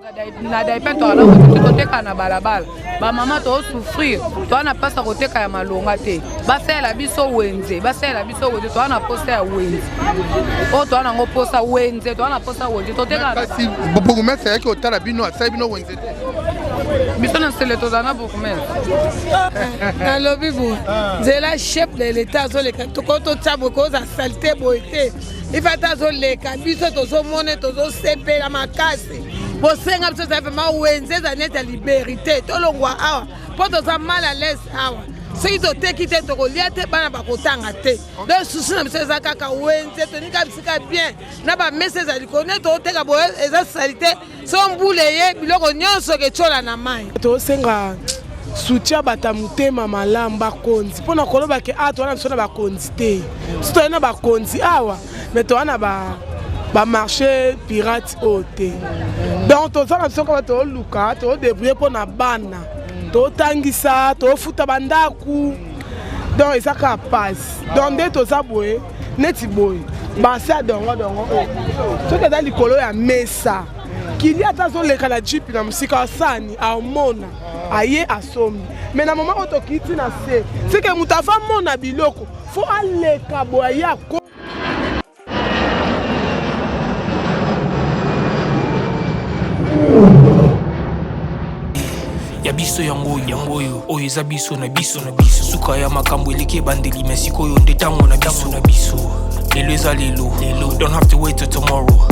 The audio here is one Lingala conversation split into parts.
Na Daipen toala kote toteka na balabala, bamama toosouffrir, toa na mpasi ya koteka ya malonga te. Basalela biso wenze, basalela biso wenze, toa na posa ya wenze oyo toa nango posa wenze, toa na posa wenze toteka. Kasi bourgmestre ayaki kotala bino, asali bino wenze te? Biso na Nsele tozala na bourgmestre. Nalobi boye, nzela chef de l'État azoleka, toko totya boye, koza salite boye te. Ifata azoleka, biso tozomona, tozosepela makasi. Bosenga biso eza vraiment wenze, eza neti ya liberté. Tolongwa awa mpo toza mal à l'aise awa. Soki toteki te, tokolia te, bana bakotanga te. Donc susi na biso eza kaka wenze. Tonika bisika bien na bamesa eza likolo nde toteka boye, eza salite. So mbula eye, biloko nyonso ketyola na mai. Tosenga soutien bato ya motema malamu, bakonzi, mpona koloba ke a toza na biso na bakonzi te. So toyai na bakonzi awa, mais toza na bamarché pirate oyo te. Donc toza na biso kaka toluka todébrouille mpo na bana totangisa, tofuta bandako. Donc eza kaka pasi. Donc nde toza boye, neti boye basi ya dongo dongo oyo, soki eza likolo ya mesa, kili ata azoleka na jeep na mosika, asani amona, aye asombi. Mais na moment oyo tokiti na se, seke moto afa mona biloko, fo aleka boye, aye ako. Ya biso yango oyo, yango oyo, oyo eza biso na biso na biso. Suka ya makambo eleki ebandeli, me sikoyo nde ntango na biso na biso. Lelo eza lelo lelo, don't have to wait till tomorrow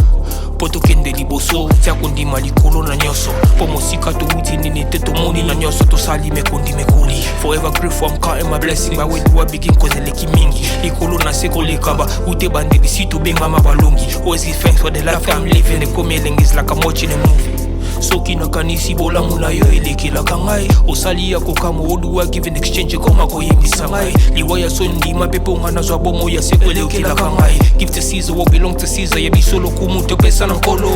mpo tokende liboso. Tia kondima likolo na nyonso, mpo mosika towuti nini te, tomoni na nyonso tosali mekondi mekoli. Forever grateful, I'm counting my blessing. By where do I begin? Cause eleki mingi likolo na se koleka ba ute bandeli si tobengama balongi. Always give thanks for the life I'm living. Ekomi elengi, is like I'm watching a movie. Soki nakanisi bolamu na yo elekelaka ngai, osali ya kokamwa. Oduwa give in exchange, ekoma koyebisa ngai liwa ya so ndima mpe mponga nazwa bomo ya seko elekelaka ngai. Give to Caesar what belong to Caesar. Ya biso lokumu topesa na Nkolo.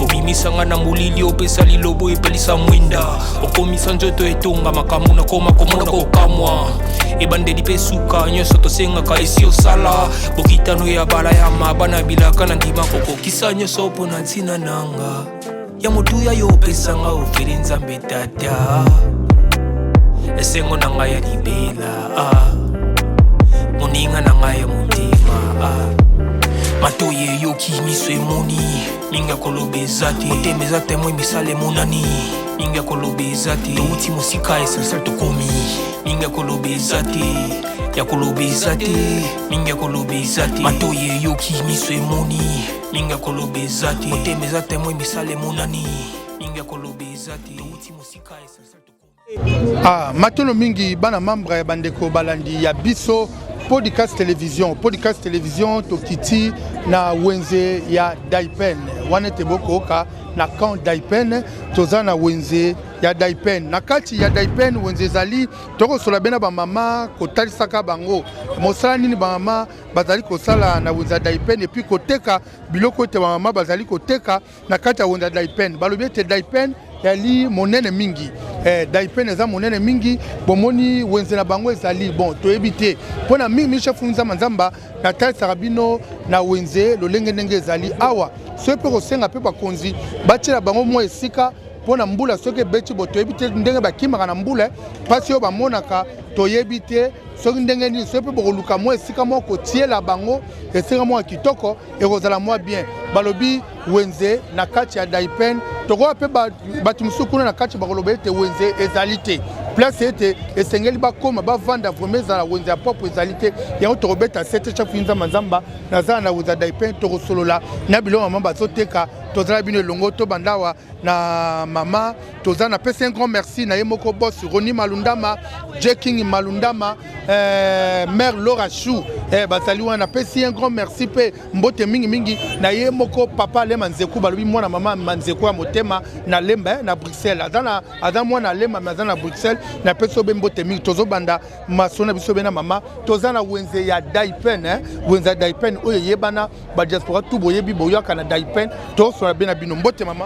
Obimisa ngai na molili, opesa lilobo, epelisa mwinda, okomisa nzoto etonga makambo nakoma komona kokamwa. Ebandeli mpe suka, nyonso tosengaka esi osala. Bokitano ya bala ya mabana bilaka na ndima kokokisa nyonso mpo na ntina nanga ya motuya yo opesanga ofeli. Nzambe Tata, esengo na ngai ya libela, ah. Moninga na ngai ya motema, ah. Matoi eyoki, miso emoni, mingi ya koloba eza te. Motema eza témoin, misala emonani, mingi ya koloba eza te. Touti mosika, essentiel tokomi, mingi ya koloba eza te, ya koloba eza te, mingi ya koloba eza te. Matoi eyoki, miso emoni, mingi ya koloba eza te. Motema eza témoin, misala emonani, mingi ya koloba eza te. Touti mosika, essentiel tokomi. Ah, matono mingi bana membre ya bandeko balandi ya biso podcast télévision, podcast télévision. Tokiti na wenze ya Daipen wana ete bokoyoka na camp Daipen. Toza na wenze ya Daipen. Na kati ya Daipen wenze ezali, tokosola be na bamama, kotalisaka bango mosala nini bamama bazali kosala na wenze ya Daipen, et puis koteka biloko ete bamama bazali koteka na kati ya wenze ya Daipen. Balobi ete Daipen yali monene mingi, Daipen eza monene mingi. Bomoni wenze na bango ezali bon, toyebi te mpo na mingi. Chef Nzamba Nzamba natalisaka bino na wenze lolenge ndenge ezali awa. Soki mpe kosenga mpe bakonzi batiela bango mwa esika mpo na mbula soki ebeti bo, toyebi te ndenge bakimaka na mbula, mpasi oyo bamonaka toyebi te soki ndenge nini. Soki mpe bokoluka mwa esika moko kotiela bango, esika moko ya kitoko, ekozala mwa bien. Balobi wenze na kati ya Daipen, tokoka mpe bato mosusu kuna na kati bakoloba ete wenze ezali te, place ete esengeli bakóma bavanda vraiment ezala wenze ya propre ezali te. Yango tokobeta sete. Chef Nzamba Nzamba nazala na wenze ya Daipen, tokosolola na biloko mama bazoteka. Tozala bino elongo, tobanda awa na mama. Toza napesi un grand merci na ye moko boss Roni Malundama, J King Malundama, mère Laura Chou, bazali wana. Napesi un grand merci mpe mbote mingimingi na ye moko papa Alema Nzeku. Balobi mwana mama Manzeku ya motema na Lemba, na Bruxelles. Aza na aza mwana Lemba, mais aza na Bruxelles. Napesi obe mbote mingi. Tozobanda maso na biso be na mama. Toza na wenze ya Daipen, wenze ya Daipen oyo eyebana badiaspora tu, boyebi boyaka na Daipen. Tosola be na bino. Mbote mama.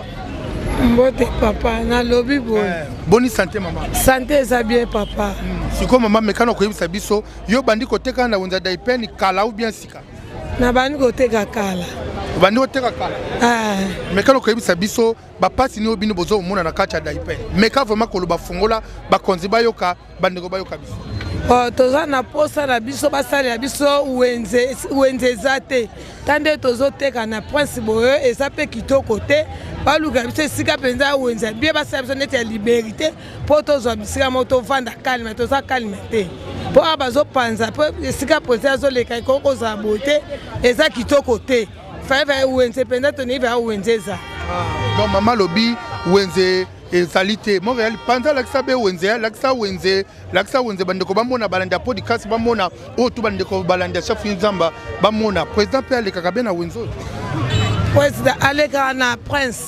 Mbote papa, nalobi boye. Boni santé mama? Santé eza bien papa. Sikoyo mama, mekana koyebisa biso, yo bandi koteka na wenze ya Daipen kala ou bien sika? Nabandi koteka kala. Obandi koteka kala? Eh. Meka koyebisa biso bapasi nini oyo bino bozomona na kati ya Daipen. Meka vraiment koloba, fungola, bakonzi bayoka, bandeko bayoka biso. Oh, toza na posa na biso basalela biso wenze. Wenze eza te. Ta nde tozoteka na Prince boye, eza mpe kitoko te. Baluka biso esika mpenza ya wenze ya bien, basala biso neti ya Liberté mpo tozwa bisika moko tovanda calme. Toza calme te mpo awa bazopanza, mpo esika président azoleka ekoki kozala boye te, eza kitoko te. Faye wenze mpenza, toningi ya wenze eza. Donc mama alobi wenze ezali te. Montréal, panza, alakisa be wenze, alakisa wenze, lakisa wenze, bandeko bamona, balandi ya podcast bamona oyo tu, bandeko balandi ya chef Nzamba bamona. Président mpe alekaka be na wenze oyo? Président alekaka na Prince.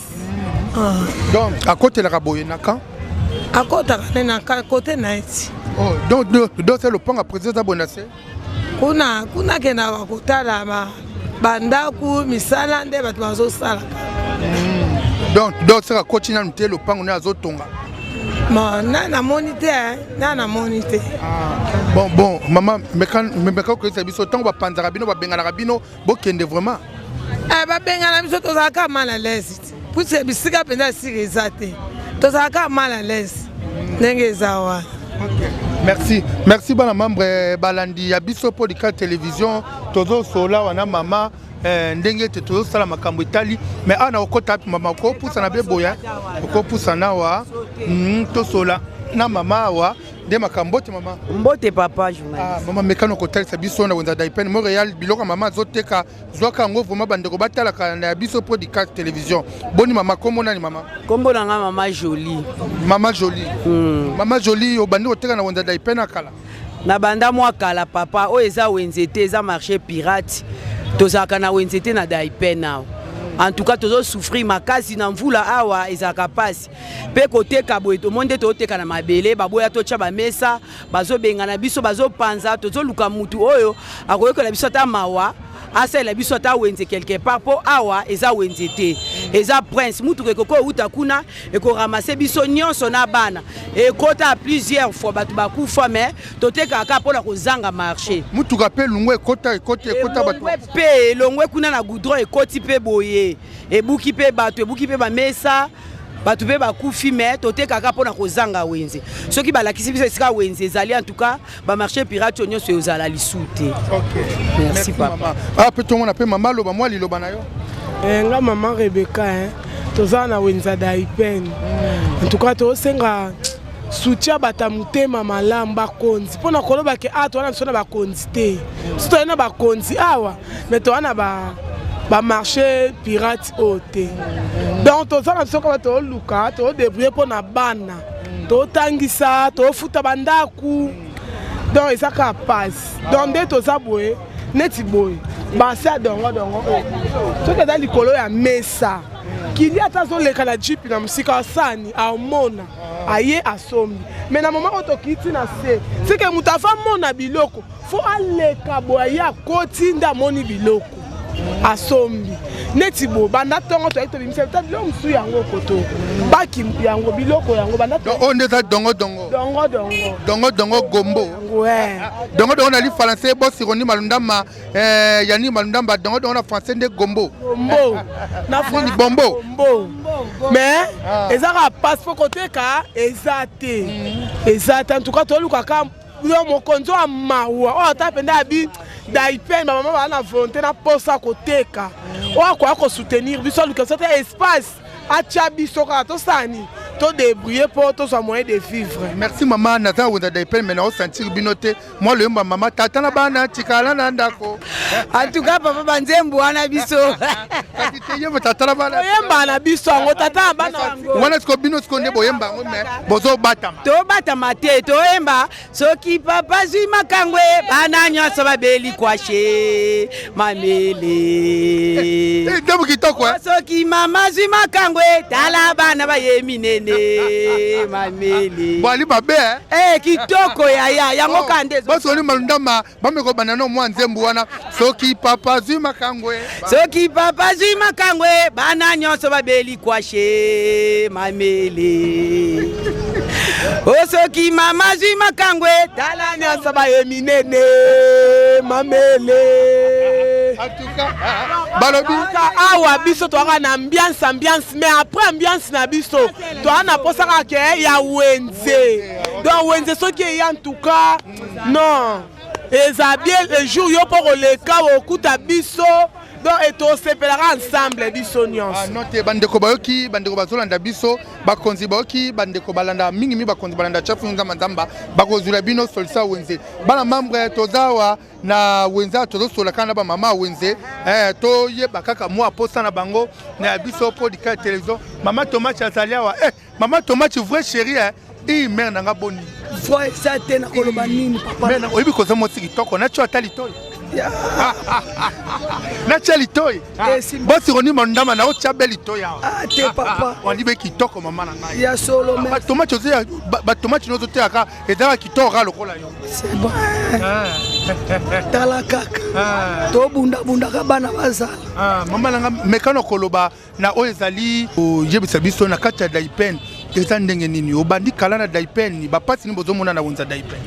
Donc akotelaka boye na camp? Akotaka nde na kote na ye ti. Oh, donc se lopango ya président eza boye na se? Kuna kuna akendaka kotala bandako, misala nde bato bazosalaka. Donc seka akoti nanu te lopango nde azotonga? Bon, na namoni te, na namoni te. Bon, mama, meka koyebisa biso ntango bapanzaka bino, babenganaka bino, bokende vraiment? Eh, babengana biso, tozalaka mal à l'aise te, puisque bisika mpenza esika eza te. Tozalaka mal à l'aise ndenge eza wana. Merci, merci. Bana membre, balandi ya biso Podcast Télévision, tozosola wana mama ndenge ete tozosala makambo etali. Mais awa na kokota api, mama? Okopusana mpe boya, okopusana awa. Tosola na mama awa nde makambo. Mbote, mama. Mbote, papa journaliste. Ah, mama, mekano kotalisa biso na wenza Daipen Montréal biloko ya mama azoteka. Zwaka yango vraiment, bandeko batalaka na ya biso Podcast Télévision. Boni mama, kombo nani, mama? Kombo na nga Mama Jolie. Mama Jolie. Mama Jolie, obandi koteka na wenza Daipen na kala? Na banda mwa kala, papa. Oyo eza wenze te, eza marché pirate. Tozalaka na wenze te na Daipen awa. En tout cas, tozosouffrir makasi na mvula awa, ezalaka mpasi mpe koteka boye. Tomoni nde tozoteka na mabele, baboya totya bamesa, bazobengana biso, bazopanza. Tozoluka mutu oyo akoyokola biso ata mawa, asalela biso ata wenze quelque part, mpo awa eza wenze te, eza Prince. Mutuka ekoki outa kuna, ekoramasser biso nyonso na bana. Ekota plusieurs fois, bato bakufa, mais totekaka kaka mpona kozanga marché. Mutuka mpe elongwe, ekota, ekota, ekota bato. Elongwe mpe, elongwe kuna na goudron, ekoti mpe boye, ebuki mpe bato, ebuki mpe bamesa, bato mpe bakufi. Mais totekaka mpona kozanga wenze. Soki balakisi biso esika wenze ezali, en tout cas bamarché pirate oyo nyonso ezala lisu te. Merci, papa. Mama. Ah, mpe tomona mpe mama aloba mwa liloba na yo. Eh, nga mama Rebeka, eh, toza na wenza Daipen. En tout cas, tosenga soutien bato ya motema malamu, bakonzi, mpona koloba ke a toza na biso na bakonzi te. So toyai na bakonzi awa, mais toza na bamarché pirate oyo te. Donc toza na biso kaka, toluka todébrouiller mpo na bana totangisa, tofuta bandako. Donc eza kaka pasi. Donc nde toza boye, neti boye base ya dongo dongo oyo, soki eza likolo ya mesa, kili ata azoleka na jeep na mosika, asani amona, aye asombi. Mais na moment oyo tokiti na se, seke moto ava mona biloko, fo aleka boye, aye akoti nde amoni biloko, asombi. Neti boye, banda ntongo toyaki, tobimisa ta biloko mosusu yango, koto baki yango, biloko yango banda. Donc oyo nde eza dongo dongo? Dongo dongo. Dongo dongo, gombo. Yango, eh. Dongo dongo na li français, bosironi malundama, yani malundamba. Dongo dongo na français nde gombo? Bombo na. Nini, bombo? Bombo. Mais eza kaka passe mpo koteka eza te, eza te. En tout cas, tolukaka yo mokonzi oyo mawa, oyo ata mpenza abi Daipen, bamama baa na volonté na posa koteka, oyo akoya kosoutenir biso, aluka biso te espace, atya biso kaka, tosala nini, todébrouiller mpo tozwa moyen de vivre. Merci, mama. Naza wenza Daipen, mais naosentir bino te. Mwa loyemba, mama, tata na bana tikala na ndako. En tout cas, papa, banzembo wana biso. Kasi te, yemba tata na bana. Toyemba na biso yango, tata na bana yango. Wana siko bino, siko nde boyemba yango, mais bozobatama. Tobatama te, toyemba soki papa zwi makangwe, bana nyonso babeli kwashe mamele. Nzembo kitoko, eh? Soki mama zwi makangwe, tala bana baye minene mamele. Bwali mabe, eh? Eh, kitoko yaya, yango ka nde. Bosoni malundama, bameko banda no mwa nzembo wana, soki papa zwi makangwe. Soki papa zwi makangwe, bana nyonso babeli kwashe mamele. O soki mama zwi makangwe, tala nyonso baye minene mamele. En tout cas, balobi awa biso toyaka na ambiance, ambiance, mais après ambiance na biso, toyaka na posa kaka ke ya wenze. Donc wenze soki eya, en tout cas non, eza bien. Le jour yo mpo koleka, okuta biso, donc tosepelaka ensemble biso nyonso. Ah, non te, bandeko bayoki, bandeko bazolanda biso, bakonzi bayoki, bandeko balanda mingimingi, bakonzi balanda chafu Nzamba Nzamba, bakozwila bino solution wenze. Bana membre, toza awa na wenze, tozosola kaka na bamama ya wenze, toyeba kaka mwa posa na bango na ya biso podcast télévision. Mama Tomati azali awa. Mama Tomati, vrai chéri, i mare nanga, boni? Voi eza te, na koloba nini, papa? Oyebi koza mwasi kitoko, natio ata litoi, natia litoi. Bosi roni mondama na otya be litoi awa. Te, papa. Wali be kitoko, mama na ngai. Ya solo. Batomati ozoya, batomati no ozotekaka ezalaka kitoko kaka lokola yo. C'est bon, tala kaka, tobundabundaka, bana bazala. Mama nanga, mekano koloba na oyo ezali koyebisa biso na kati ya Daipen eza ndenge nini. Obandi kala na Daipen, bapasi nini bozomona na wenze Daipen?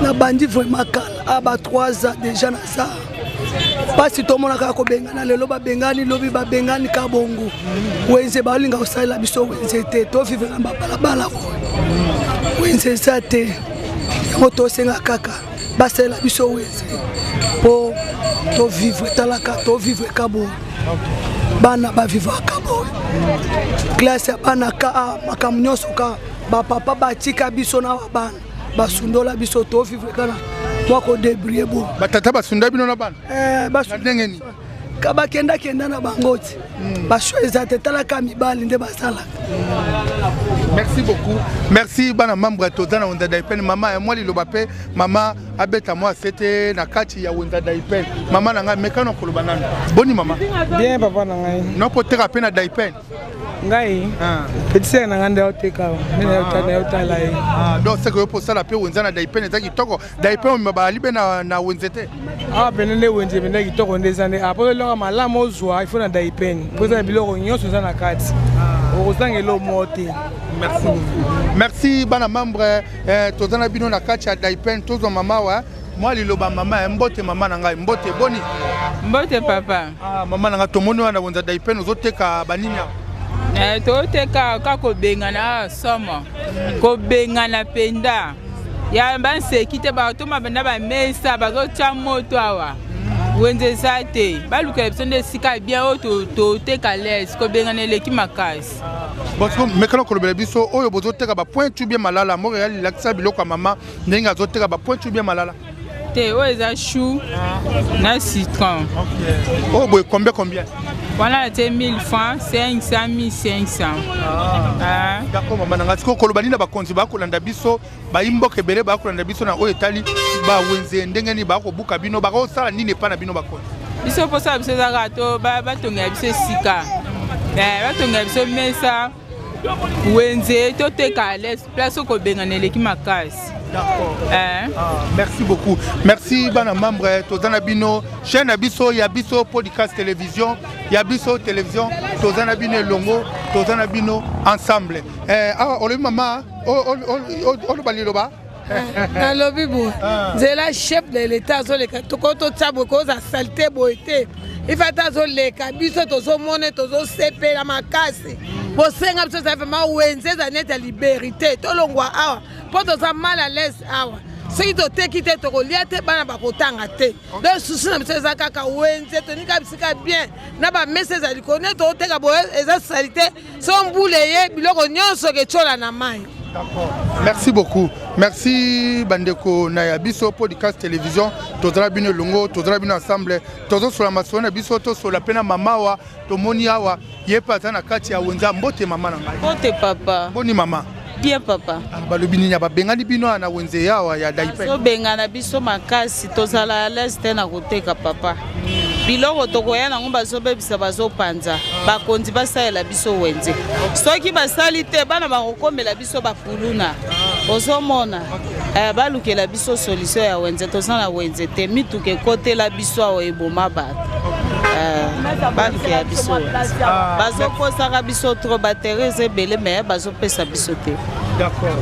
Nabandi vraiment kala, a ba 3 ans déjà. Naza mpasi, tomona kaka kobengana, lelo babengani, lobi babengani, ka bongo. Wenze balinga kosalela biso wenze te, tovivre na babalabala boye, wenze eza te. Yango tosenga kaka basalela biso wenze mpo tovivre. Talaka, tovivre ka boye, bana bavivaka boye, classe ya bana ka makambo nyonso ka bapapa batika biso na babana, basundola biso, tovivre kaka mwa kodébrouiller boye. Batata basunda bino na bana? Na ndenge nini? Ka bakendakenda na bango ti basho eza te. Talaka, mibali nde basalaka. Merci beaucoup, merci. Bana membre, toza na wenze Daipen. Mama ya mwa liloba mpe mama abeta mwa sete na kati ya wenze Daipen. Mama na ngai, mekano koloba nano. Boni, mama? Bien, papa na ngai. Nopoteka mpe na Daipen? Ngai, petit sœur na ngai nde aoteka, nde nayotala ye. Donc seke yo mpo osala mpe wenze na Daipen eza kitoko. Daipen omema bazali mpe na wenze te? Awa pene nde wenze pene kitoko, nde eza nde apo eloko malamu ozwa ifo na Daipen, mpo eza na biloko nyonso eza na kati, okozanga eloko moko te. Merci, merci. Bana membre, toza na bino na kati ya Daipen. Tozwa mama wa mwa liloba. Mama ya mbote, mama na ngai, mbote, boni? Mbote, papa. Ah, mama na ngai, tomoni wana wenze Daipen, ozoteka banini awa? Toteka kaka kobengana awa, somo kobengana mpenza ya banseki te. Batoma banda bamesa, bazotya moto awa, wenze eza te. Balukela biso nde esika bien oyo toteka lese, kobengana eleki makasi. Bon, mekana kolobela biso oyo bozoteka, bapointe ou bien malala? Moko ya lilakisa biloko ya mama ndenge azoteka, bapointe ou bien malala? Te, oyo eza chou na citron. Oyo boye combien, combien? Wana te 1000 francs, 500, 1500. Ah. D'accord, mama na ngai. Sikoyo koloba nini na bakonzi bakolanda biso, bayimboka ebele bakolanda biso na oyo etali bawenze? Ndenge nini bakobuka bino, bakosala nini epai na bino bakonzi? Biso mposa biso eza kaka to batongela biso esika, batongela biso mesa, wenze, toteka à l'aise. Place okobengana eleki makasi. D'accord. Ah, merci beaucoup. Merci, bana membre, toza na bino, chaîne na biso ya biso podcast télévision, ya biso télévision, toza na bino elongo, toza na bino ensemble. Ah, olobi mama, oloba liloba. Nalobi boye, nzela chef de l'État azoleka, toko totya boye, koza saleté boye te. Ifa ata azoleka, biso tozomona, tozosepela makasi. Bosenga biso eza vraiment wenze, eza neti ya liberté. Tolongwa awa mpo toza mal à l'aise awa. Soki toteki te, tokolia te, bana bakotanga te. Donc souci na biso eza kaka wenze, tonika bisika bien na bamesa eza likolo. Nde toteka boye eza saleté, so mbula eye, biloko nyonso ketyola na mai. Merci beaucoup. Merci bandeko na ya biso podcast télévision. Tozala bino elongo, tozala bino ensemble. Tozosola masolo na biso, tosola mpe na mama wa tomoni awa, ye mpe aza na kati ya wenze. Mbote, mama na ngai. Mbote, papa. Boni, mama? Bien, papa. Ah, balobi nini? Babengani bino awa na wenze awa ya Daipen? Bazobengana biso makasi, tozala à l'aise te na koteka, papa. Biloko tokoya nango bazobebisa, bazopanza. Bakonzi basalela biso wenze. Soki basali te, bana bakokomela biso bakuluna. Ozomona, balukela biso solution ya wenze. Toza na wenze te, mituka ekotela biso awa, eboma bato. Balukela biso wenze. Bazokosaka biso trop, baterrain eza ebele mais bazopesa biso te. D'accord.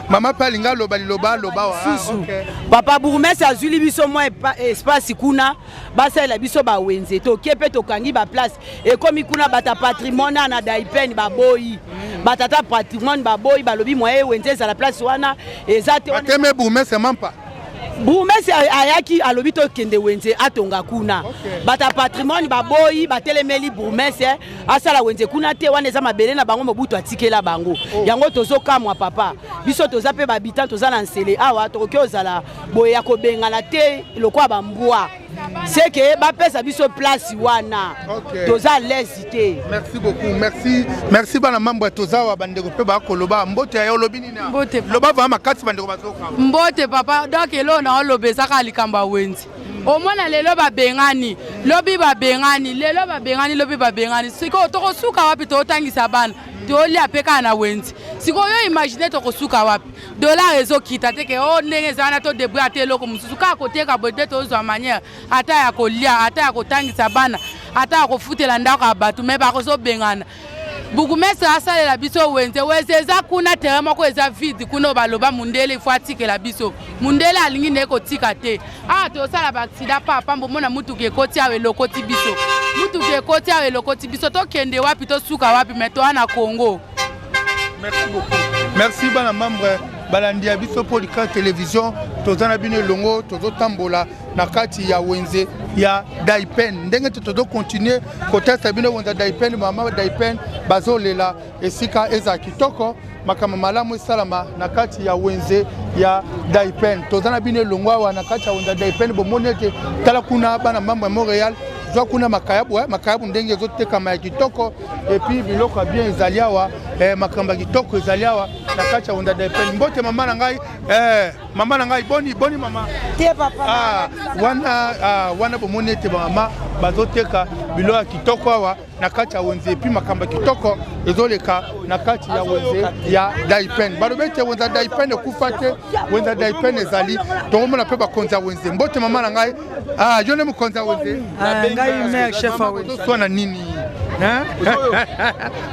Mama mpe alingi aloba liloba, aloba wa. Susu papa bourgmestre azwili biso mwa espace kuna, basalela biso bawenze. Toke mpe tokangi baplace, ekomi kuna bata patrimoine na Daipen baboyi, batata patrimoine baboyi, balobi moye wenze ezala place wana eza te. Bateme bourgmestre mampa. Bourgmestre ayaki, alobi tokende wenze atonga kuna. Bata patrimoine baboyi, batelemeli bourgmestre asala wenze kuna te. Wana eza mabele na bango, Mobutu atikela bango yango. Tozokamwa papa, biso toza mpe bahabitant, toza na Nsele awa, tokoki ozala boye ya kobengana te lokola bambwa. Seke bapesa biso place wana, toza lesi te. Merci beaucoup, merci, merci. Bana mambo ya toza wa bandeko mpe bakoloba. Mbote ya yo, olobi nini? Loba vaa makasi, bandeko bazoka. Mbote papa. Donc eloko na oloba eza kaka likambo ya wenze. Omona lelo babengani, lobi babengani, lelo babengani, lobi babengani. Sikoyo tokosuka wapi? Totangisa bana, tolia mpe kaka na wenze. Sikoyo yo imagine, tokosuka wapi? Dollar ezokita te ke o ndenge eza wana, todébrouiller ata eloko mosusu kaka koteka boye te. Tozwa manière ata ya kolia, ata ya kotangisa bana, ata ya kofutela ndako ya bato, me bakozobengana. Bourgmestre asalela biso wenze. Wenze eza kuna, terrain moko eza vide kuna oyo baloba mundele ifo atikela biso. Mundele alingi nde kotika te. Awa tosala baaccident papa, omona mutuka ekoti awa, elokoti biso, mutuka ekoti awa, elokoti biso. Tokende wapi? Tosuka wapi? Me toa na Congo. Merci beaucoup, merci. Bana membre balandi ya biso Podcast Télévision, toza na bino elongo, tozotambola na kati ya wenze ya Daipen. Ndenge te tozocontinue kotesta bino wenze ya Daipen. Mama Daipen bazolela esika ezala kitoko, makambo malamu esalama na kati ya wenze ya Daipen. Toza na bino elongo awa na kati ya wenze ya Daipen. Bomoni ete tala kuna bana mambo ya Montréal, zwa kuna makayabu, makayabu ndenge ezotekama ya kitoko. Et puis biloko ya bien ezali awa, makambo ya kitoko ezali awa na kati ya wenze ya Daipen. Mbote mama na ngai, mama na ngai, boni boni mama? Te papa. Wana wana bomoni ete bamama bazoteka biloko ya kitoko awa na kati ya wenze. Et puis makambo ya kitoko ezoleka na kati ya wenze ya Daipen. Balobi ete wenze ya Daipen ekufa te, wenze ya Daipen ezali. Tokomona mpe bakonzi ya wenze. Mbote mama na ngai. Yo nde mokonzi ya wenze? Ngai mare chef ya wenze. Ozoswana nini?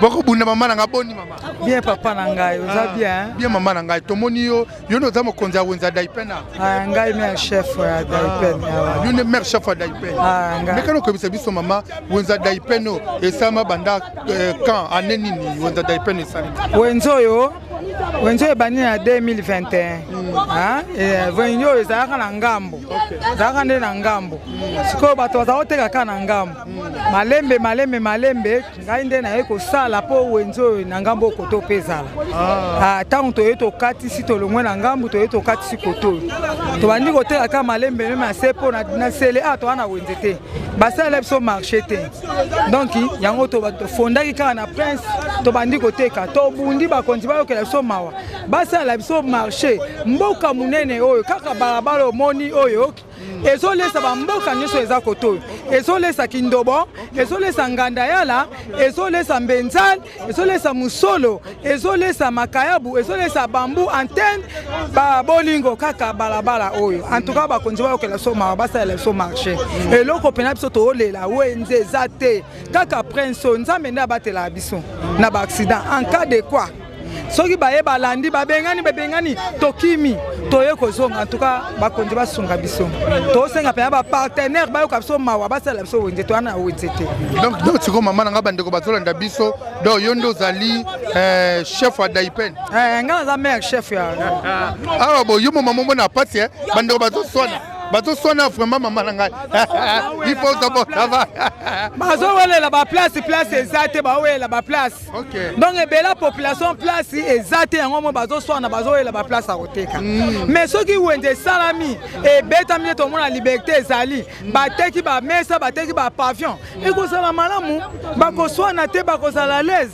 Bokobunda mama na ngai. Boni mama? Bien papa na ngai, oza bien? Bien mama na ngai. Tomoni yo, yo nde oza mokonzi ya wenze ya Daipen? Ngai mare chef ya Daipen. Yo nde mare chef ya Daipen. Mekana okoyebisa biso mama, wenze ya Daipen oyo esalama banda quand, année nini wenze ya Daipen esalemi? Wenze oyo, wenze oyo ebandi na 2021. Wenze oyo ezalaka na ngambo, ezalaka nde na ngambo. Sikoyo bato baza koteka kaka na ngambo, malembe malembe malembe. Ngai nde naye kosala mpo wenze oyo na ngambo oyo koto mpe ezala. Ntango toye tokatisi, tolongwe na ngambu, toye tokatisi koto oyo, tobandi koteka kaka malembe meme ase mpo na Nsele awa toza na wenze te, basalela biso marché te. Donc yango tofondaki kaka na Prince, tobandi koteka. Tobundi, bakonzi bayokela biso mawa, basalela biso marché. Mboka monene oyo, kaka balabala omoni oyo ezolesa bamboka nyonso eza kote oyo, ezolesa Kindobo, ezolesa Nganda Yala, ezolesa Mbenzal, ezolesa Mosolo, ezolesa Makayabu, ezolesa Bambu, Antenne, Babolingo, kaka balabala oyo. En tout cas bakonzi bayokela biso mawa, basalela biso marché. Eloko mpena biso toolela, wenze eza te, kaka Prince oyo. Nzambe nde abatelaka biso na baaccident. En cas de quoi, soki baye balandi, babengani, babengani, tokimi, toye kozonga. En tout cas bakonzi basunga biso. Tosenga mpenza bapartenaire bayoka biso mawa, basala biso wenze. Toya na wenze te. Donc sikoyo mama na ngai, bandeko bazolanda biso, donc yo nde ozali chef ya Daipen? Ngai naza mare chef ya. Awa bo yo mo mama omona pasi, bandeko bazoswana, bazoswana vraiment. Mama na ngai, il faut d'abord ça va. Bazowelela baplace, place eza te, bawelela baplace. Donc ebela population, place eza te. Yango mo bazoswana, bazowelela baplace ya koteka. Mais soki wenze esalami, ebetami nde tomona liberté ezali. Bateki bamesa, bateki bapavillon, ekozala malamu, bakoswana te, bakozala l'aise,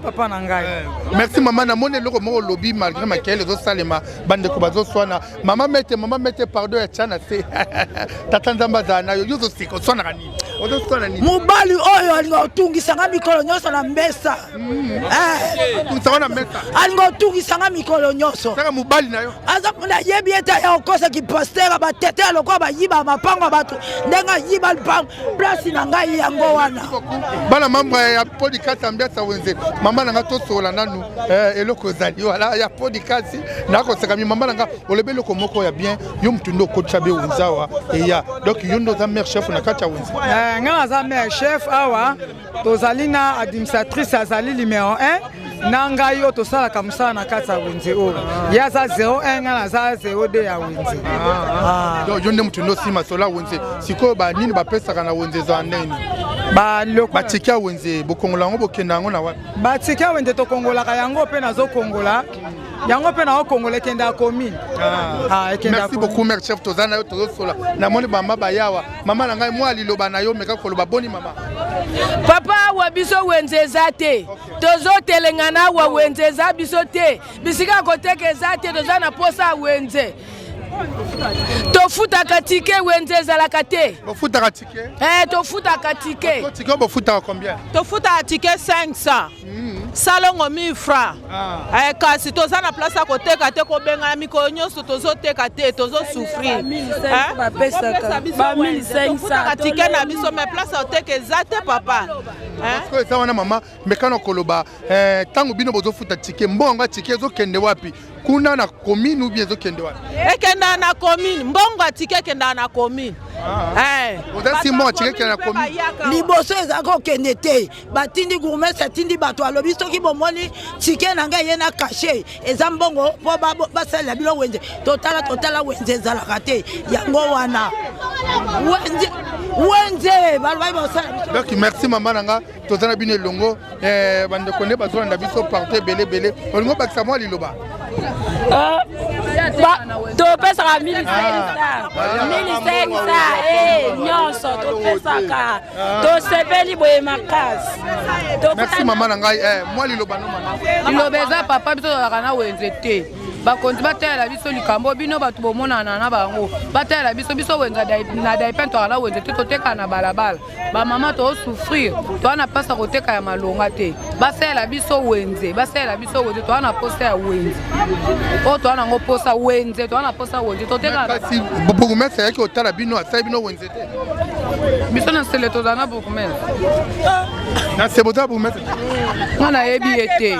papa na ngai. Merci mama. Namoni eloko moko olobi, malgré makele ezosalema, bandeko bazoswana. Mama mete, mama mete, pardon ya tia na se. Tata Nzambe azala na yo. Yo ozosika, oswanaka nini? Mobali oyo alinga kotungisa nga mikolo nyonso na mbesa. Eh. Alinga kotungisa nga mikolo nyonso. Mobali na yo. Aza nayebi ete aya kokosa kipastere batete ya lokola bayiba mapango ya bato ndenge ayiba lipango place na ngai yango wana. Bana membre ya podcast ambiance wenze mama na nga tosola nanu eh, eloko ezali wala ya podcast nakoseka mi mama na nga olobi eloko moko ya bien yo motu nde okotisa be wenze awa eya donc yo nde oza mare chef na kati ya wenze. Eh, nga naza mare chef awa tozali na administratrice azali numero 1 na ngai oyo tosalaka mosala na kati ya wenze oyo ye aza 01 ngai naza 02 ya wenze. Ah. Donc yo nde motu nde osima sola wenze sikoyo banini bapesaka na wenze ezala ndenge batike ya wenze bokongola yango bokenda yango na wapi? Batike ya wenze tokongolaka yango mpe nazokongola yango mpe naokongola ekende ya commune. Ah, ah, merci beaucoup mère chef toza na yo tozosola namoni mama bayawa mama na ngai mwa liloba na yo meka koloba boni mama. Papa awa biso wenze eza te tozotelengana awa wenze eza biso te bisika koteka eza te toza na posa ya wenze tofutaka tike wenze ezalaka te. Bofutaka tike? Eh, tofutaka tike. Tike bofutaka combien? Tofutaka tike 500. Salongo 1000 francs. Ah. Eh, kasi toza na place ya koteka te kobengana mikolo nyonso tozoteka te tozosouffrir. Tofutaka tike na biso mais place ya koteka eza te papa. Parce eza wana mama mekana koloba ntango bino bozofuta tike mbongo ya tike ezokende wapi? Kuna na commune ou bien ezokende wapi? Ekendaka na commune, mbongo ya tike ekendaka na commune. Oza si mbongo ya tike ekendaka na commune. Liboso ezalaka kokende te batindi gourmestre atindi bato alobi soki bomoni tike na ngai ye na kashe eza mbongo mpo basalela bino wenze totala totala wenze ezalaka te yango wana wenze wenze balobaki bosala. Donc merci mama na nga toza na bino elongo bandeko nde bazolanda biso partout ebele ebele olingi obakisa mwa liloba. Topesaka 1500 nyonso topesaka tosepeli boye makasi. Merci mama na ngai mwa liloba no mama. Liloba eza papa biso tozalaka na wenze te bakonzi batalela biso likambo bino bato bomonana na bango batalela biso biso wenze na daipen tozalaka na wenze te toteka na balabala bamama tozosouffrir toza na mpasi ya koteka ya malonga te basalela biso wenze basalela biso wenze toza na posa ya wenze oyo toza nango posa wenze toza na posa wenze toteka. Kasi bourgmestre ayaki kotala bino asali bino wenze te? Biso na nsele tozala na bourgmestre. Na se boza bourgmestre? Nga nayebi ye te.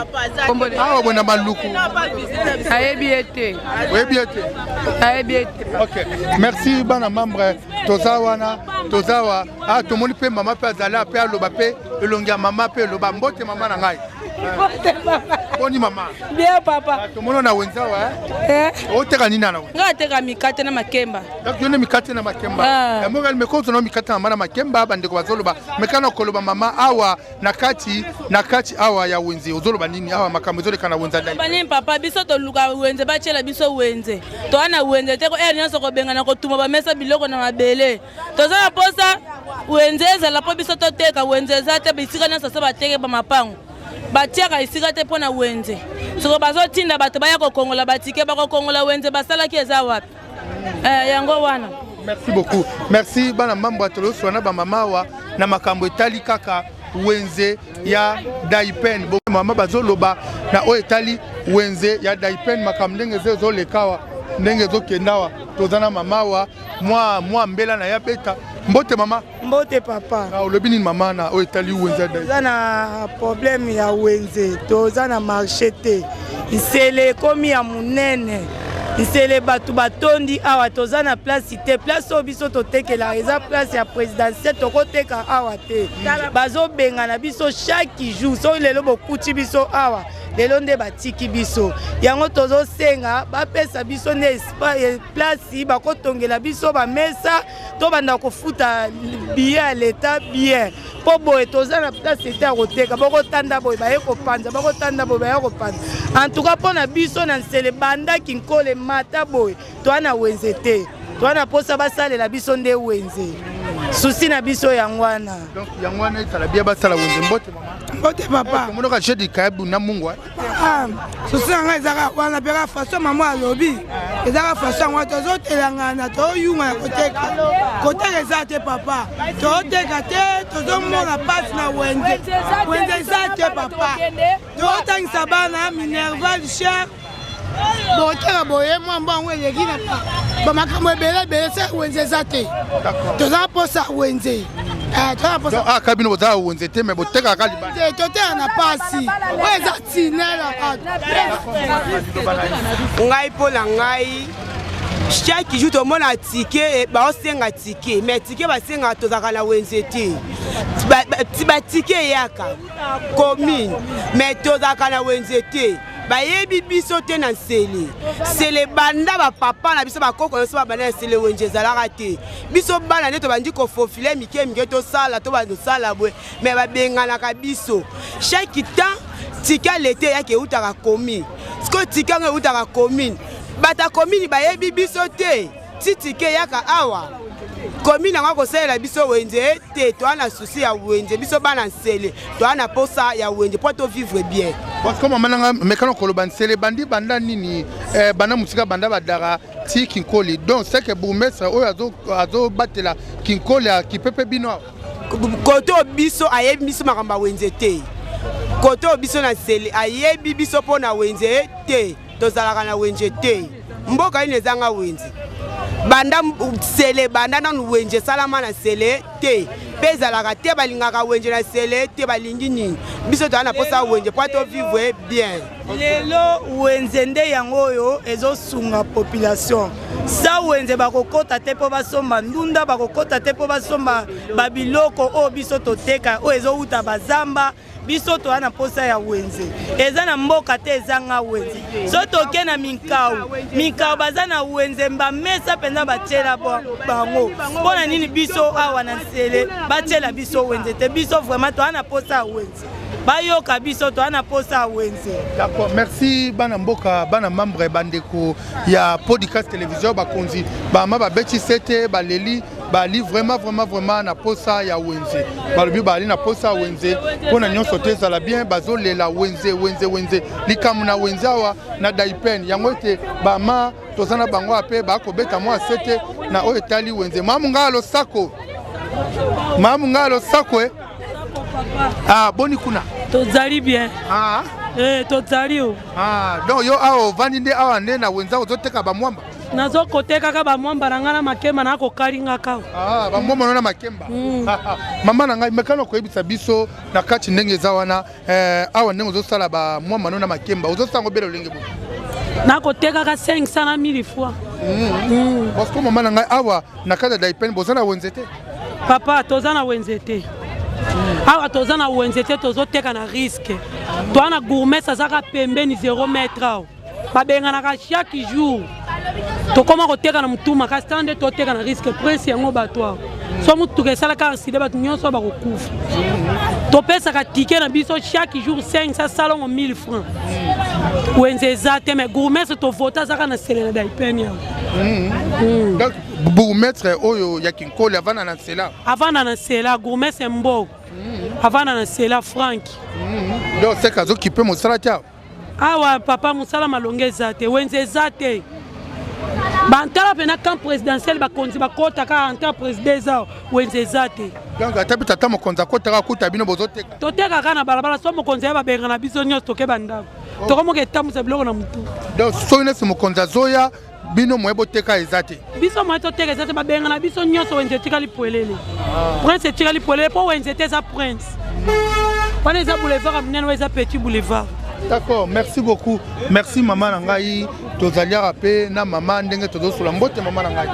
Awa boye na maluku nayebi ye te. Oyebi ye te? Nayebi ye te. Ok merci bana membre toza wana toza wa ah tomoni mpe mama mpe azali mpe aloba mpe elongi ya mama mpe eloba mbote mama na ngai. Boni mama? Bien papa. Tomoni na wenze awa oteka nini na wenze? Ngai ateka mikate na makemba. Donc yo nde mikate na makemba. Mokali meko ozona mikate na mama na makemba bandeko bazoloba mekana koloba mama awa na kati na kati awa ya wenze ozoloba nini awa makambo ezoleka na wenze? Nini papa biso toluka wenze batiela biso wenze toa na wenze te ere nyonso kobengana kotuma bamesa biloko na mabele toza na posa wenze ezala mpo biso toteka wenze eza te bisika nyonso so bateke bamapango batiaka esika te mpo na wenze soko bazotinda bato baya kokongola batike bakokongola wenze basalaki eza wapi yango wana. Merci beaucoup. Merci bana mambo ya toloswa na bamama awa na makambo etali kaka wenze ya Daipen. Mama bazoloba na oyo etali wenze ya Daipen makambo ndenge eza ezoleka awa ndenge ezokenda awa toza na mama awa mwa mwa mbela na ya beta mbote mama. Mbote papa. Olobi nini mama na oyo etali wenze ya Daipen? Toza na problème ya wenze, toza na marché te. Nsele ekomi ya monene. Nsele bato batondi awa toza na place te place oyo biso totekelaka eza place ya présidentielle tokoteka awa te bazobengana biso chaque jour soki lelo bokuti biso awa lelo nde batiki biso yango tozosenga bapesa biso nde place bakotongela biso bamesa tobanda kofuta billet ya leta bien mpo boye toza na place te ya koteka bokotanda boye baye kopanza bakotanda boye baye kopanza en tout cas mpo na biso na nsele bandaki nkole mata boye toa na wenze te toa na mposa basalela biso nde wenze susi na biso yango wana. Donc yango wana ezala bien basala wenze. Mbote mama. Mbote papa. Tomonaka jeudi kayabu na mungwa. Susi na ngai ezaka wana mpe kaka façon mama alobi. Ezaka façon yango tozotelangana, toyunga ya koteka. Koteka eza te papa, toteka te, tozomona mpasi na wenze. Wenze eza te papa, totangisa bana minerval cher. Boteka boye mwa mbongo eleki na bamakambo ebele ebele, se wenze eza te. Toza mposa wenze. Ah, kabino bozala wenze te, me botekaka libanda. Toteka na pasi oyo eza tinela bato. Ngai, mpo na ngai, chaque jour tomona ticket, baosenga ticket, mais ticket basengaka, tozalaka na wenze te. Baticket eyaka commune, mais tozalaka na wenze te. Bayebi biso te na Nsele. Nsele banda bapapa na biso, bakoko na biso babanda na Nsele, wenze ezalaka te. Biso bana nde tobandi kofofile mike mike, tosala, tobanda tosala boye, mais babenganaka biso chaque temps. Ticket lete eyaki, eutaka commune. Sikoyo ticket yango eutaka commune, bato ya commune bayebi biso te. Ti ticket eyaka awa, commune yango akosalela biso wenze te. Toa na souci ya wenze. Biso bana Nsele toa na posa ya wenze mpo tovivre bien. Parce que mama nanga mekana koloba, Nsele bandi banda nini, banda mosika, banda badara ti Kinkoli. Donc c'est que bourgmestre oyo azobatela Kinkoli akipe mpe bino awa. Kote oyo biso ayebi biso makambo ya wenze te. Kote oyo biso na Nsele ayebi biso mpo na wenze te. Tozalaka na wenze te. Mboka nini ezanga wenze? Banda Nsele, banda nanu wenze esalama na Nsele te, mpe ezalaka te. Balingaka wenze na Nsele te. Balingi nini? Biso toza na mposa wenze mpo tovivre bien. Lelo wenze nde yango oyo ezosunga population. Sa wenze bakokɔta te mpo basomba ndunda, bakokɔta te mpo basomba babiloko oyo biso toteka, oyo ezowuta bazamba. Biso toza na mposa ya wenze. Eza na mboka te ezanga wenze. So toke na Minkau, Minkau baza na wenze, bamesa mpenza batiela bango. Mpo na nini biso awa na Nsele batiela biso wenze te? Biso vraiment toza na mposa ya wenze. Bayoka biso, toza na mposa ya wenze. D'accord, merci bana mboka, bana membre, bandeko ya Podcast Télévision, bakonzi, bama babeti sete, baleli, bali vraiment vraiment vraiment na posa ya wenze. Balobi bali na posa ya wenze mpona nyonso te ezala bien. Bazolela wenze, wenze, wenze. Likambo na wenze awa na Daipen yango ete bama toza na bango ape bakobeta mwa sete na oyo etali wenze. Mamu ngai losako, mamu ngai losako e. Ah, boni kuna? Tozali bien. Ah. Eh, tozali o. Ah, donc yo awa ovandi nde awa nde na wenze ozoteka bamwamba? Nazokotekaka bamwamba na ngai na makemba, nakokalingaka. Ah, bamwamba na makemba. Mama na ngai, mekana koyebisa biso na kati ndenge eza wana, awa ndenge ozosala bamwamba no na makemba, ozosala yango bele olenge boye? Nakotekaka 500 na 1000 fois. Parce que mama na ngai, awa na kati ya Daipen boza na wenze te? Papa, toza na wenze te awa, toza na wenze te. Tozoteka na risque. Toza na bourgmestre azaka pembeni, 0 mètre awa. Babenganaka chaque jour. Tokóma koteka na motu makasi. Tala nde toteka na risque. Prince yango bato awa, so motuka esalaka accident, bato nyonso bakokufa. Topesaka ticket na biso chaque jour 500, salongo 1000 francs. Wenze eza te, mais bourgmestre tovote azaka na Nsele na Daipeni awa. Donc bourgmestre oyo ya Kinkoli avanda na Nsela? Avanda na Nsela, bourgmestre Mbo avanda na Nsela, Frank. Donc seke azokipe mosala te awa? Awa papa, mosala malonga eza te, wenze eza te. Bantala mpena camp présidentiel, bakonzi bakɔtaka anta président eza, wenze eza te. Donc ata mpe tata mokonzi akɔtaka, kuta bino bozoteka? Totekaka na balabala. So mokonzi aye, babenga na biso nyonso, toke bandako, tokomoka etambusa biloko na motu. Donc soki nesi mokonzi azoya, bino moye boteka eza te? Biso moye toteka eza te. Babenga na biso nyonso, wenze etikali pwelele, prince etikali pwelele, mpo wenze te eza prince wana. Eza boulevard ya monene, oyo eza petit boulevard. D'accord, merci beaucoup. Merci mama na ngai. Tozali awa mpe na mama ndenge tozosola. Mbote mama na ngai.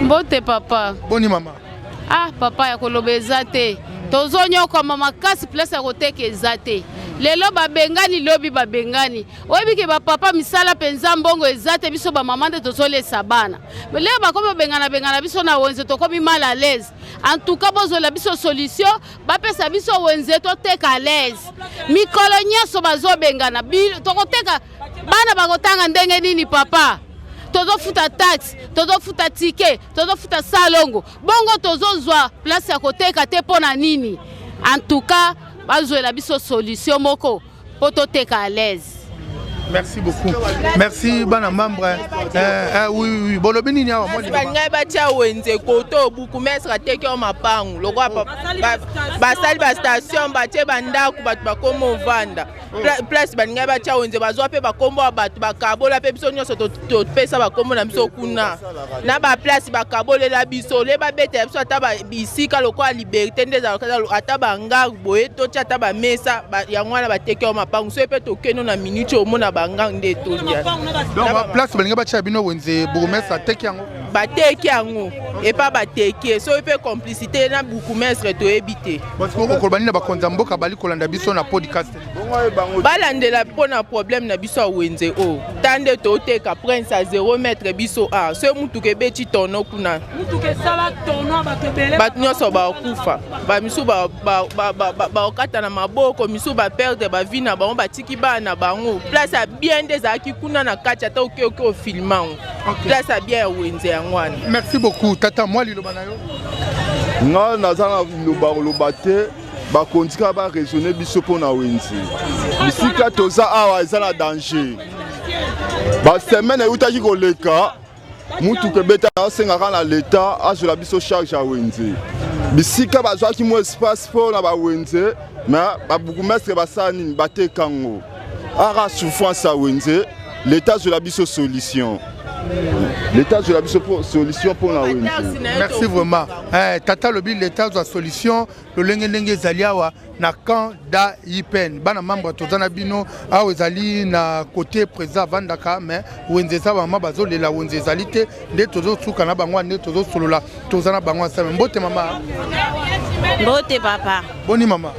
Mbote papa. Boni mama? Ah papa, ya koloba eza te. Tozonyokama makasi, place ya koteka eza te. Lelo babengani, lobi babengani. Oyebi ke bapapa misala mpenza mbongo eza te. Biso bamama nde tozolesa bana. Lelo bakomi kobengana bengana biso na wenze, tokomi mal à l'aise. En tout cas bozwela biso solution, bapesa biso wenze, toteka à l'aise. Mikolo nyonso bazobengana, tokoteka, bana bakotanga ndenge nini papa? Tozofuta taxe, tozofuta ticket, tozofuta salongo, bongo tozozwa place ya koteka te mpo na nini? En tout cas bazwela biso solution moko mpo toteka à l'aise. Merci beaucoup. Merci bana membre. Eh, eh, oui, oui, bolobi nini awa mwa Balingai batia wenze koto bourgmestre ateki yo mapangu lokola basali ba station batie bandako bato bakoma ovanda place balingaki batya wenze bazwa mpe bakombo ya bato bakabola mpe biso nyonso topesa bakombo na biso kuna na baplace bakabolela biso le babetela biso ata bisika lokola liberté nde ezalaka ata bangar boye totya ata bamesa yango wana bateki yango mapangu soki mpe tokende na minute omona bangar nde etondi. Donc place balingi batya bino wenze, bourgmestre ateki yango. Bateki yango epa bateki, soki mpe complicité na bourgmestre toyebi te. Okoloba nini na bakonzi ya mboka bali kolanda biso na podcast? Balandela mpo na problème na biso ya wenze oyo. Ta nde toteka prince ya 0 mètre biso a soki mutuka ebeti tono kuna, bato nyonso bakufa, bamisu bakokata na maboko, misu baperdre bavie na bango, batiki bana na bango. Place ya bien nde ezalaki kuna na kati, ata oke oke ofilme yango, place ya bien ya wenze yango wana. Merci beaucoup tata. Mwa liloba na yo. Nga naza na liloba koloba te. Bakonzi kaka baraisonne biso mpo na wenze. Bisika toza awa eza na danger. Basemaine eutaki koleka, mutuka ebeta. Asengaka na leta azwela biso charge ya wenze. Bisika bazwaki mwa espace mpo na bawenze, mais babourgmestre basala nini? Bateka yango. Ara souffrance ya wenze, leta azwela biso solution. Leta azwela biso solution mpo na wenze. Merci vraiment. Eh, tata alobi leta azwa solution lolenge ndenge ezali awa na camp DAIPN. Bana membre, toza na bino awa, ezali na côté président avandaka, mais wenze eza, bamama bazolela, wenze ezali te. Nde tozosuka na bango, nde tozosolola, toza na bango ensemble. Mbote mama. Mbote papa. Boni mama?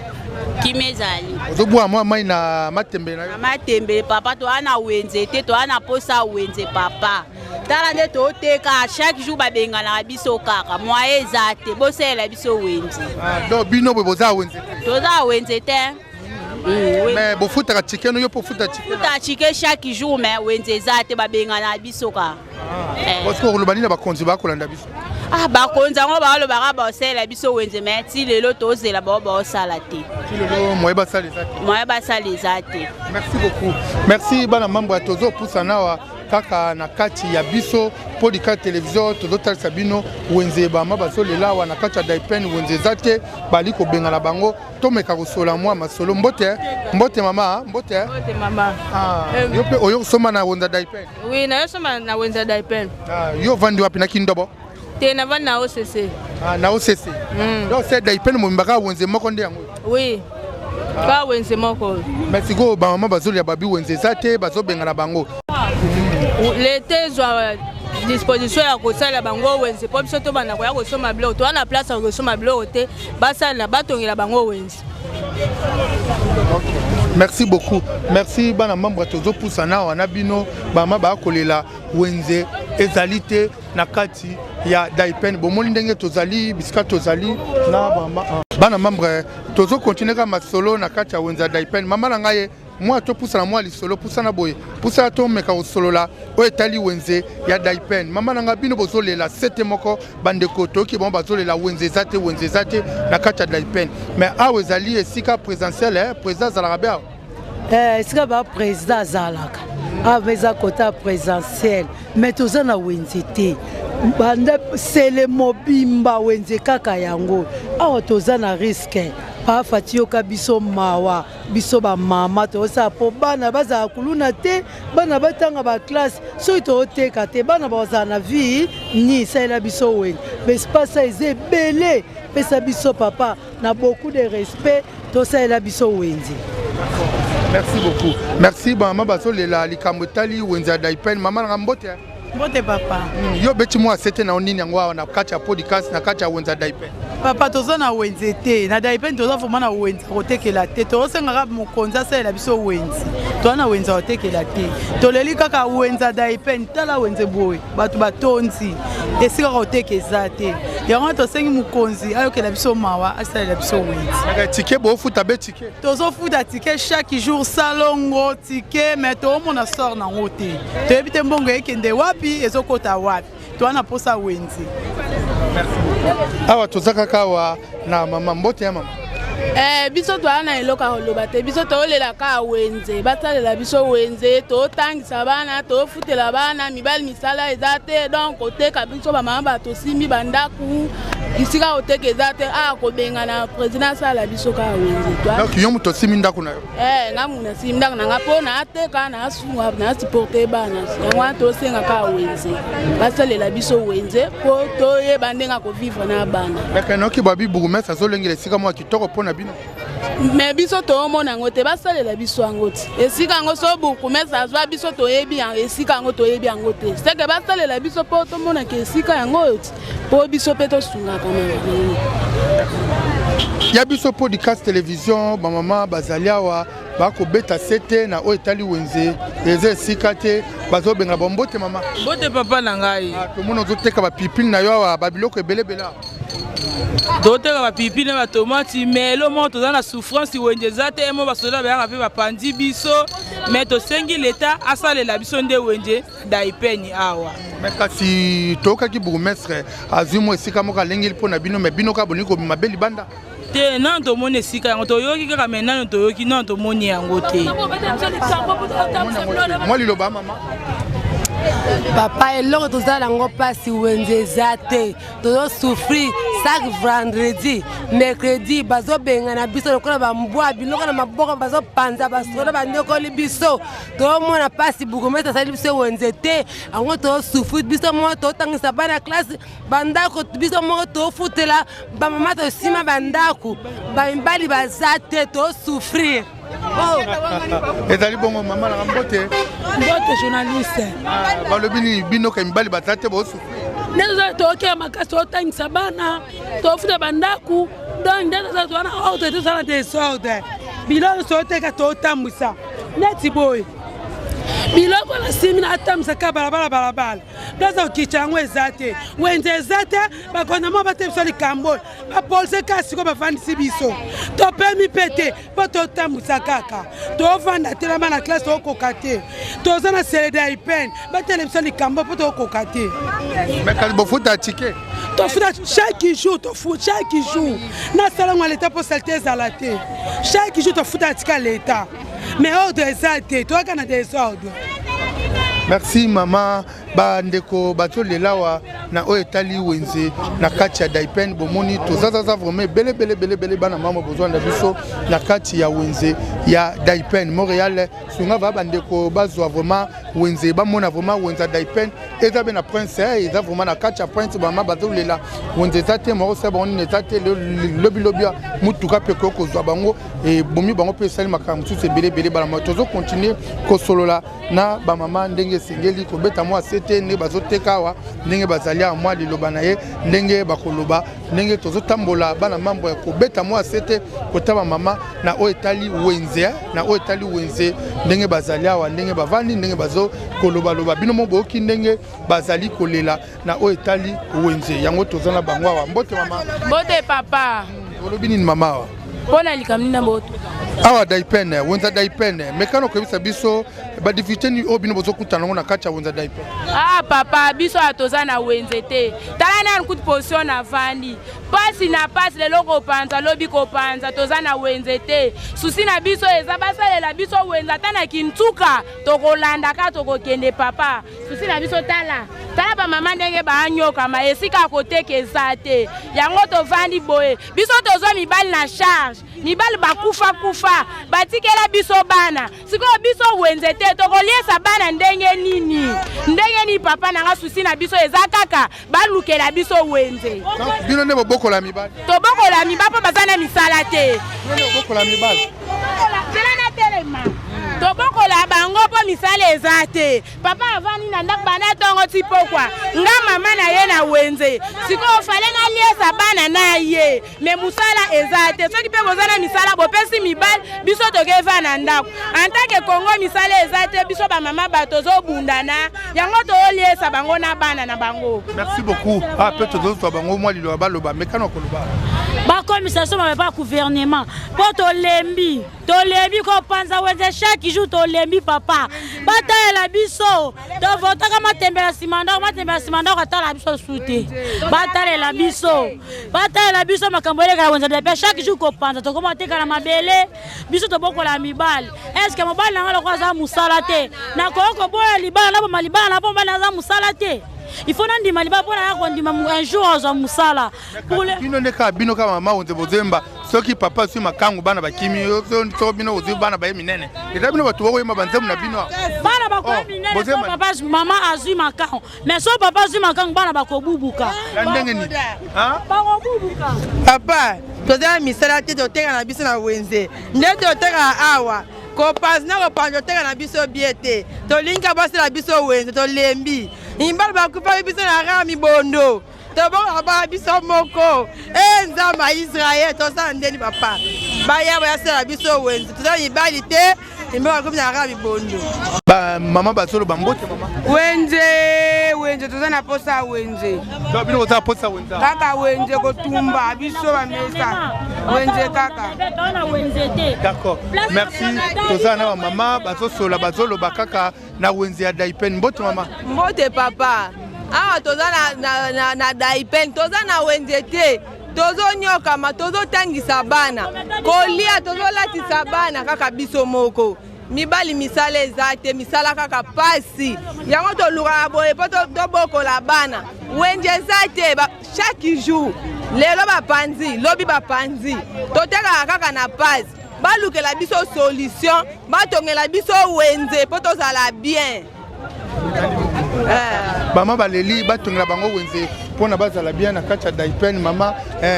Kimi ezali. Ozobwa mwa mai na matembe na yo. Matembe papa, toza na wenze te, toza na posa wenze papa. Tala nde toteka, chaque jour babenganaka biso kaka, moyen eza te, bosalela biso wenze. Ah, donc bino boye boza wenze te? Toza wenze te. Mais bofutaka ticket no yo mpo ofuta ticket? Futa ticket chaque jour, mais wenze eza te, babenganaka biso kaka. Parce que okoloba nini na bakonzi bakolanda biso? Ah, bakonzi yango balobaka baosalela biso wenze, mais ti lelo tozela bao baosala te. Ti lelo moyen basala eza te. Moyen basala eza te. Merci beaucoup, merci. Bana mambo ya tozopusana awa kaka na kati ya biso Podika Télévision, tozotalisa bino wenze. Bama bazolela awa na kati ya Daipen, wenze eza te, bali kobengana bango. Tomeka kosola mwa masolo. Mbote, mbote mama, mbote. Mbote mama. Ah, yo mpe oyo kosomba na wenze ya Daipen? Oui, nayosomba na wenze ya Daipen. Ah, yo ovandi wapi, na Kindobo? Te, navandi na OCC. Ah, na OCC. Donc se Daipen mobimba kaka wenze moko nde yango? Oui, kaka wenze moko. Mais sikoyo bamama bazolia, babi wenze eza te, bazobengana bango. Leta ezwa disposition ya kosalela bango wenze mpo biso tobanda koya kosomba biloko. Toza na place ya kosomba biloko te, basalela, batongela bango wenze. Merci beaucoup, merci. Bana membre, tozopusana awa na bino. Bama bakolela, wenze ezali te na kati ya Daipen. Bomoni ndenge tozali, bisika tozali na bana membre, tozokontinue kaka masolo na kati ya wenze ya Daipen. Mama na ngai, mwa topusana mwa lisolo, pusana boye, pusana, tomeka kosolola oyo etali wenze ya Daipen. Mama na ngai, bino bozolela sete moko, bandeko toyoki bango bazolela wenze eza te, wenze eza te na kati ya Daipen. Mais awa ezali esika présidentielle, président azalaka be awa? Esika ba président azalaka awa eza kota présidentielle, mais toza na wenze te. Banda sele mobimba wenze kaka yango awa, toza na risque. Pafati, yoka biso mawa. Biso bamama tozosala mpo bana bazala kuluna te, bana batanga baklasse. Soki tozoteka te, bana bazala na vie ni? Esalela biso wenze, baespace eza ebele, pesa biso papa, na beaucoup de respect, tosalela biso wenze. Merci beaucoup, merci. Bamama bazolela likambo etali wenze ya Daipen. Mama nanga, mbote. Mbote papa. Yo beti mwa sete na yo nini yango awa na kati ya podcast, na kati ya wenze ya Daipen? Papa, toza na wenze te na Daipen, toza vraiment na wenze kotekela te. Tozosengaka mokonzi asalela biso wenze. Toza na wenze kotekela te, toleli kaka wenze ya Daipen. Tala wenze boye, bato batondi, esika koteka eza te. Yango wana tosengi mokonzi ayokela biso mawa, asalela biso wenze. Ticket bofuta be ticket? Tozofuta ticket chaque jour, salongo ticket, mais toomona sort nango te. Toyebi te mbongo ekende wapi, ezokota wapi. Toza na posa wenze. Awa toza kaka awa na mama. Mbote ya mama. Eh, biso toza na eloko ya koloba te. Biso tolela kaka wenze, basalela biso wenze, totangisa bana, tofutela bana, mibali misala eza te, donc koteka biso bamama bato osimbi bandako bisika koteka eza te. Ah, kobengana président asala biso kaka wenze. Donc yo moto osimbi ndako na yo? Eh, nga moto nasimbi ndako na nga mpo nateka, nasunga, nasupporte bana. Yango wana tosenga kaka wenze, basalela biso wenze mpo toyeba ndenge ya kovivre na bana. Meke noki babi bourgmestre azolengela esika mwa kitoko mpo na bino. Me biso toomona yango te, basalela biso yango te. Esika yango so bourgmestre azwa biso toyebi esika yango, toyebi yango te. Seke basalela biso mpo tomonaka esika yango oyo ti, mpo biso mpe tosungaka na yango. Ya biso podcast télévision, bamama bazali awa bakobeta sete na oyo etali wenze, eza esika te bazobenga bango. Mbote mama. Mbote papa na ngai. Ah, tomoni ozoteka bapipili na yo awa, babiloko ebele ebele awa. Toteka bapipili na batomati, mais elo moko toza na souffrance, wenze eza te. Mo basoda bayaka mpe bapandi biso, mais tosengi leta asalela biso nde wenze daipeni awa. Mais kasi toyokaki bourgmestre azwi mwa esika moko alengeli mpo na bino, mais bino kaka bolingi kobima be libanda. Te, nano tomoni esika yango, toyoki kaka, mais nano toyoki, nano tomoni yango te. Mwa liloba mama. Papa, eloko tozala yango mpasi, wenze eza te, tozosouffrir chaque vendredi, mercredi bazobengana biso lokola bambwa, biloko na maboko bazopanza, basoda banyokoli biso, tozomona mpasi. Bourgmestre asali biso wenze te, yango tozosouffrir biso moko, tozotangisa bana classe, bandako biso moko tofutela, bamama tosima bandako, bamibali baza te, tosouffrir. Oh. Ezali bongo mama nanga, mbote. Mbote journaliste. Ah, balobi nini bino ka mibali baza te, bosouffrir? Nde toza tokea makasi, totangisa bana, tofuta bandako, donc nde toza toza na ordre, tozala desordre. Biloko toteka, totambwisa neti boye, biloko nasimi natambwisa kaka balabala balabala, place okitya yango eza te, wenze eza te. Bakonzi moko bate biso likambo oyo, bapolise kaka sikoyo bafandisi biso, topemi mpe te mpo totambwisa kaka, tovanda te na bana classe, tokoka te, toza na selede ya ipene, batele biso likambo mpo tokoka te. Mais kasi bofuta ticket? Tofuta chaque jour, tofuta chaque jour nasala ngo leta mpo salite ezala te. Chaque jour tofuta tika leta, mais ordre eza te, toyaka na désordre. Merci mama. Bandeko bazolela awa na oyo etali wenze na kati ya Daipen, bomoni tozazaza vraiment ebele ebele ebele ebele. Bana mama bozwanda biso na kati ya wenze ya Daipen Montréal, sunga va bandeko bazwa vraiment wenze, bamona vraiment wenze ya Daipen eza be na prince, eza vraiment na kati ya prince. Bamama bazolela wenze eza te, moko sa bango nini eza te, lobilobi mutuka mpe koki kozwa bango, ebomi bango mpe esali makambo mosusu ebele ebele. Bana tozokontinue kosolola na bamama ndenge esengeli kobeta mwa sete, ndenge bazoteka awa, ndenge bazali awa, mwa liloba na ye ndenge bakoloba, ndenge tozotambola bana mambo ya kobeta mwa sete, kota bamama na oyo etali wenze, na oyo etali wenze, ndenge bazali awa, ndenge bavandi, ndenge bazokolobaloba. Bino mo boyoki ndenge bazali kolela na oyo etali wenze yango. Toza na bango awa. Mbote mama. Mbote papa. Olobi nini mama awa? Mpo na likambo nini na boto? Awa Daipen, wenza Daipen, mekano koyebisa biso badifficulté nini oyo bino bozokutana yango na kati ya wenza Daipen. Ah papa, biso awa toza na wenze te. Tala nanu kutu position na vandi, pasi na pasi, lelo kopanza, lobi kopanza, toza na wenze te. Susi na biso eza basalela biso wenze ata na kintuka, tokolanda kaka, tokokende papa. Susi na biso, tala tala bamama ndenge baanyokama, esika ya koteka eza te, yango tovandi boye. Biso tozwa mibali na charge, mibali bakufa kufa, batikela biso bana. Sikoyo biso wenze te, tokoliesa bana ndenge nini? Ndenge nini papa nanga? Susi na biso eza kaka balukela biso wenze. Bino nde bobokola mibali? Tobokola mibali mpo baza na misala te. Bino nde bobokola mibali? Zela na telema. Tobokola bango mpo misala eza te. Papa avandi na ndako banda ntongo ti pokwa, nga mama na ye na wenze. Sikoyo fale naliesa bana na ye, me mosala eza te. Soki mpe boza na misala, bopesi mibali, biso tokeva na ndako. Antake Kongo misala eza te, biso bamama bato tozobundana yango, tooliesa bango na bana na bango. Merci beaucoup. Ah, mpe tozozwa bango mwa liloba baloba, mekano koloba. Bakomisa biso mabe pa gouvernement mpo tolembi, tolembi kopanza wenze chaque jour, tolembi papa. Batalela biso, tovotaka matembela nsima ndako, matembela nsima ndako atala biso su te. Batalela biso, batalela biso makambo elekaka wenze depe chaque jour kopanza, tokoma teka na mabele. Biso tobokola mibali, eske mobali nanga lokola aza mosala te, nakoki koboya libala, naboma libala na mpo mobali aza mosala te? Il faut nandima libala mpo naya kondima un jour azwa mosala. Bino nde kaka, bino kaka mama wenze bozemba. Soki papa aswi makangu, bana bakimi. Soko bino ozwi bana baye minene, eza bino bato bokoyemba banzembo na bino. Bana bakoya minene so papa, mama azwi makangu, mais so papa azwi makangu, bana bakobubuka. Na ndenge nini? Bakobubuka. Papa, toza na misala te, toteka na biso na wenze nde toteka awa, kopanza na kopanza, toteka na biso bie te. Tolingi basala biso wenze, tolembi. Mibali bakufaki biso na ra mibondo, tobongaka bana biso moko. E Nzambe ya Israel, tosala ndeni? Papa, baya bayasala biso wenze, toza mibali te, mibali bakomi na ra mibondo. Mama bazoloba, mbote mama. Wenze, wenze, toza na posa ya wenze. Bino boza posa wenze? Kaka wenze, kotumba biso bamesa, wenze kaka. D'accord, merci. Toza na bamama bazosola, bazoloba kaka na wenze ya Daipen. Mbote mama. Mbote papa. Awa toza na Daipen, toza na wenze te, tozonyokama, tozotangisa bana, kolia, tozolatisa bana kaka biso moko. Mibali misala eza te, misala kaka pasi, yango tolukaka boye mpo tobokola bana. Wenze eza te, chaque jour lelo bapanzi, lobi bapanzi, totekaka kaka na pasi. Balukela biso solution, batongela biso wenze mpo tozala bien. Mama baleli batongela bango wenze mpona bazala bien na kati ya Daipen. Mama,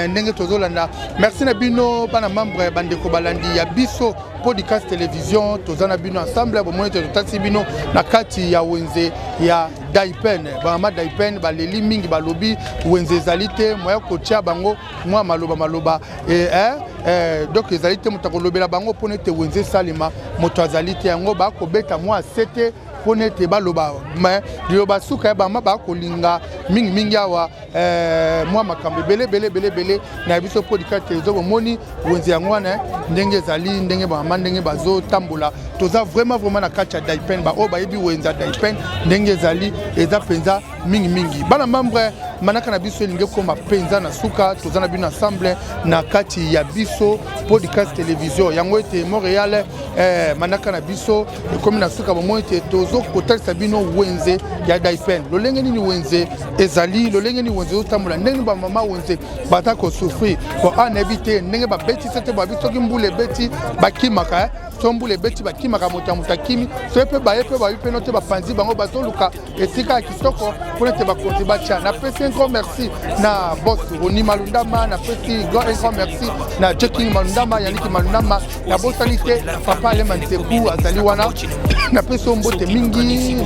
ndenge tozolanda, merci na bino bana membre ya bandeko balandi ya biso Podcast Télévision. Toza na bino ensemble. Bomoni ete totasi bino na kati ya wenze ya Daipen. Bamama Daipen baleli mingi, balobi wenze ezali te, moya kotia bango mwa maloba maloba donc ezali te, moto akolobela bango mpona ete wenze esalema, moto azali te. Yango bakobeta mwa sete mpona ete baloba. Mais liloba suka ya bama bakolinga mingimingi awa, mwa makambo ebele ebele ebele ebele na biso Podcast Télévision. Bomoni wenze yango wana ndenge ezali, ndenge bamama ndenge bazotambola. Toza vraiment vraiment na kati ya Daipen. Baoyo bayebi wenze ya Daipen ndenge ezali, eza mpenza mingimingi. Bana membre, manaka na biso elingi ekóma mpenza na suka. Toza na bino ensemble na kati ya biso Podcast Télévision. Yango ete Montréal, manaka na biso ekomi na suka. Bomoi ete tozokotalisa bino wenze ya Daipen, lolenge nini wenze ezali, lolenge nini wenze ezotambola, ndenge bamama wenze baza kosouffrir. Bon, awa nayebi te ndenge babetisi te, babi soki mbula ebeti bakimaka. So mbula ebeti bakimaka, moto ya moto akimi. Soki mpe baye mpe babi mpeno te, bapanzi bango, bazoluka esika ya kitoko mpona ete bakonzi batya. Napesi un grand merci na boss Roni Malundama, napesi un grand merci na Jeking Malundama, Yaniki Malundama. Nabosani te papa Alema Nseku azali wana, napesi yo mbote mingi.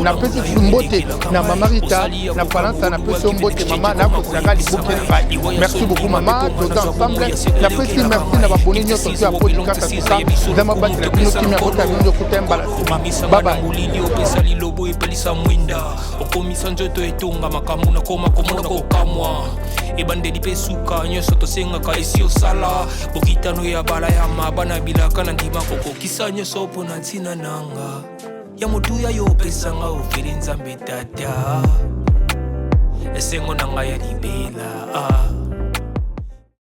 Napesi susu mbote na mama Rita na Faransa, napesi yo mbote mama, nakosilaka liboke na ngai. Merci beaucoup mama, toza ensemble. Napesi merci na baboni nyonso to ya Podcast. Atuka Nzambe abatela bino, kimia kota bino, okuta mbala nsima. Bye. Molili opesa lilobo, epelisa mwinda, okomisa nzoto etonga makambo, nakoma komona kokamwa, ebandeli mpe suka nyonso tosengaka esi osala. Bokitano ya bala ya mabana bilaka na ndima kokokisa nyonso mpo na ntina nanga ya motuya yo opesanga ofeli. Nzambe Tata, esengo na ngai ya libela, ah.